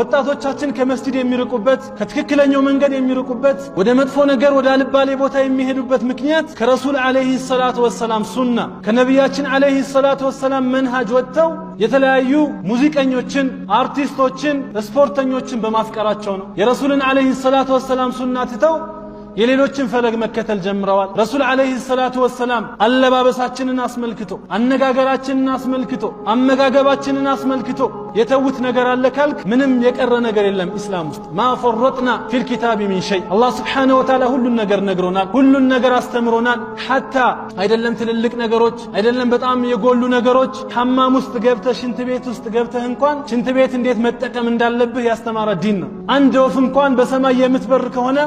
ወጣቶቻችን ከመስጂድ የሚርቁበት፣ ከትክክለኛው መንገድ የሚርቁበት፣ ወደ መጥፎ ነገር፣ ወደ አልባሌ ቦታ የሚሄዱበት ምክንያት ከረሱል ዓለይሂ ሰላቱ ወሰላም ሱና፣ ከነቢያችን ዓለይሂ ሰላቱ ወሰላም መንሃጅ ወጥተው የተለያዩ ሙዚቀኞችን፣ አርቲስቶችን፣ ስፖርተኞችን በማፍቀራቸው ነው። የረሱልን ዓለይሂ ሰላቱ ወሰላም ሱና ትተው የሌሎችን ፈለግ መከተል ጀምረዋል። ረሱል ዓለይሂ ሰላቱ ወሰላም አለባበሳችንን አስመልክቶ፣ አነጋገራችንን አስመልክቶ፣ አመጋገባችንን አስመልክቶ የተዉት ነገር አለ ካልክ ምንም የቀረ ነገር የለም ኢስላም ውስጥ። ما فرطنا في الكتاب من شيء። አላህ ስብሓነሁ ወተዓላ ሁሉን ነገር ነግሮናል፣ ሁሉን ነገር አስተምሮናል። ሐታ አይደለም ትልልቅ ነገሮች፣ አይደለም በጣም የጎሉ ነገሮች፣ ሐማም ውስጥ ገብተህ፣ ሽንት ቤት ውስጥ ገብተህ እንኳን ሽንት ቤት እንዴት መጠቀም እንዳለብህ ያስተማረ ዲን ነው። አንድ ወፍ እንኳን በሰማይ የምትበር ከሆነ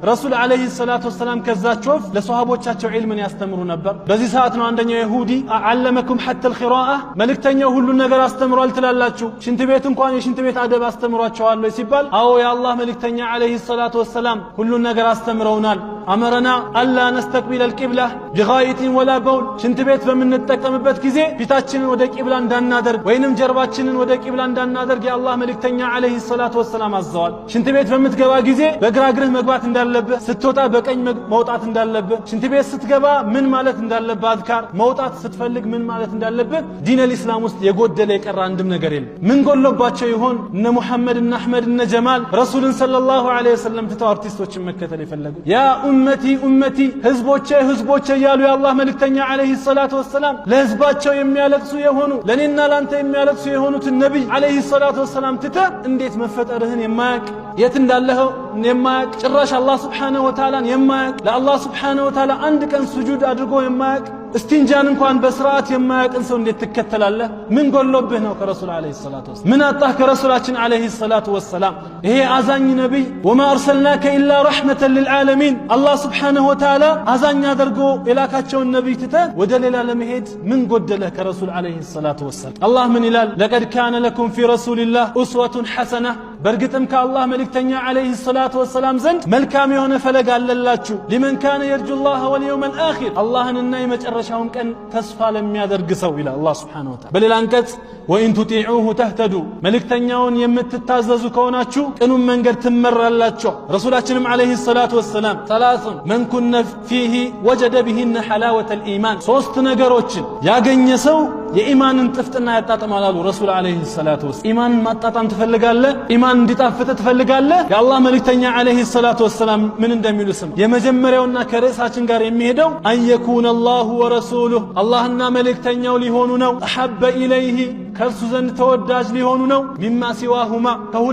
ረሱል ዓለይሂ ሰላቱ ወሰላም ከዛች ወፍ ለሰሃቦቻቸው ዒልምን ያስተምሩ ነበር። በዚህ ሰዓት ነው አንደኛው የሁዲ أعلمكم حتى الخراءة፣ መልእክተኛው ሁሉን ነገር አስተምሯል ትላላችሁ፣ ሽንት ቤት እንኳን የሽንት ቤት አደብ አስተምሯቸዋል ሲባል፣ አዎ፣ የአላህ መልእክተኛ ዓለይሂ ሰላቱ ወሰላም ሁሉን ነገር አስተምረውናል። أمرنا ألا نستقبل القبلة بغائط ولا بول፣ ሽንት ቤት በምንጠቀምበት ጊዜ ፊታችንን ወደ ቂብላ እንዳናደርግ ወይንም ጀርባችንን ወደ ቂብላ እንዳናደርግ የአላህ መልእክተኛ ዓለይሂ ሰላቱ ወሰላም አዘዋል። ሽንት ቤት በምትገባ ጊዜ በግራ እግርህ መግባት እንዳለብህ፣ ስትወጣ በቀኝ መውጣት እንዳለብህ፣ ሽንት ቤት ስትገባ ምን ማለት እንዳለብህ አዝካር፣ መውጣት ስትፈልግ ምን ማለት እንዳለብህ፣ ዲነል ኢስላም ውስጥ የጎደለ የቀረ አንድም ነገር የለም። ምን ጎሎባቸው ይሆን እነ ሙሐመድ፣ እነ አሕመድ፣ እነ ጀማል ረሱልን ሰለላሁ ዐለይሂ ወሰለም ትተው አርቲስቶችን መከተል የፈለጉ? يا أمتي أمتي፣ ህዝቦቼ ህዝቦቼ እያሉ የአላህ መልእክተኛ ዓለይሂ ሰላቱ ወሰላም ለህዝባቸው የሚያለቅሱ የሆኑ፣ ለእኔና ለአንተ የሚያለቅሱ የሆኑትን ነቢይ ዓለይሂ ሰላቱ ወሰላም ትተህ እንዴት መፈጠርህን የማያቅ፣ የት እንዳለኸው የማያቅ፣ ጭራሽ አላህ ስብሓነሁ ወተዓላን የማያቅ፣ ለአላህ ስብሓነሁ ወተዓላ አንድ ቀን ስጁድ አድርጎ የማያቅ፣ እስቲንጃን እንኳን በስርዓት የማያቅን ሰው እንዴት ትከተላለህ? ምን ጎሎብህ ነው ከረሱል ዓለይሂ ሰላቱ ወሰላም? ምን አጣህ ከረሱላችን ዓለይሂ ሰላቱ ወሰላም? ይሄ አዛኝ ነቢይ፣ وما أرسلناك إلا رحمة للعالمين፣ አላህ ስብሓነሁ ወተዓላ አዛኝ አድርጎ የላካቸውን ነቢይ ትተህ ወደ ሌላ ለመሄድ ምን ጎደለህ ከረሱል ዓለይሂ ሰላቱ ወሰላም? አላህ ምን ይላል? لقد كان لكم في رسول الله أسوة حسنة፣ በእርግጥም ከአላህ መልእክተኛ ዓለይሂ ሰላቱ ወሰላም ዘንድ መልካም የሆነ ፈለግ አለላችሁ። لمن كان يرجو الله واليوم الآخر፣ አላህንና የመጨረሻውን ቀን ተስፋ ለሚያደርግ ሰው ይላል አላህ ስብሓነሁ ወተዓላ። በሌላ አንቀጽ وإن تطيعوه تهتدوا፣ መልእክተኛውን የምትታዘዙ ከሆናችሁ ቅኑን መንገድ ትመራላችሁ። ረሱላችንም ዓለይሂ ሰላቱ ወሰላም ثلاث من كن فيه وجد بهن حلاوة الإيمان፣ ሶስት ነገሮችን ያገኘ ሰው የኢማንን ጥፍጥና ያጣጥማል አሉ ረሱል ዓለይሂ ሰላቱ ወሰላም። ኢማንን ማጣጣም ትፈልጋለህ? ኢማን እንዲጣፍጥ ትፈልጋለህ? የአላህ መልእክተኛ ዓለይሂ ሰላቱ ወሰላም ምን እንደሚሉ ስማ። የመጀመሪያውና ከርዕሳችን ጋር የሚሄደው أن يكون الله ورسوله፣ አላህና መልእክተኛው ሊሆኑ ነው። أحب إليه፣ ከእርሱ ዘንድ ተወዳጅ ሊሆኑ ነው። مما سواهما።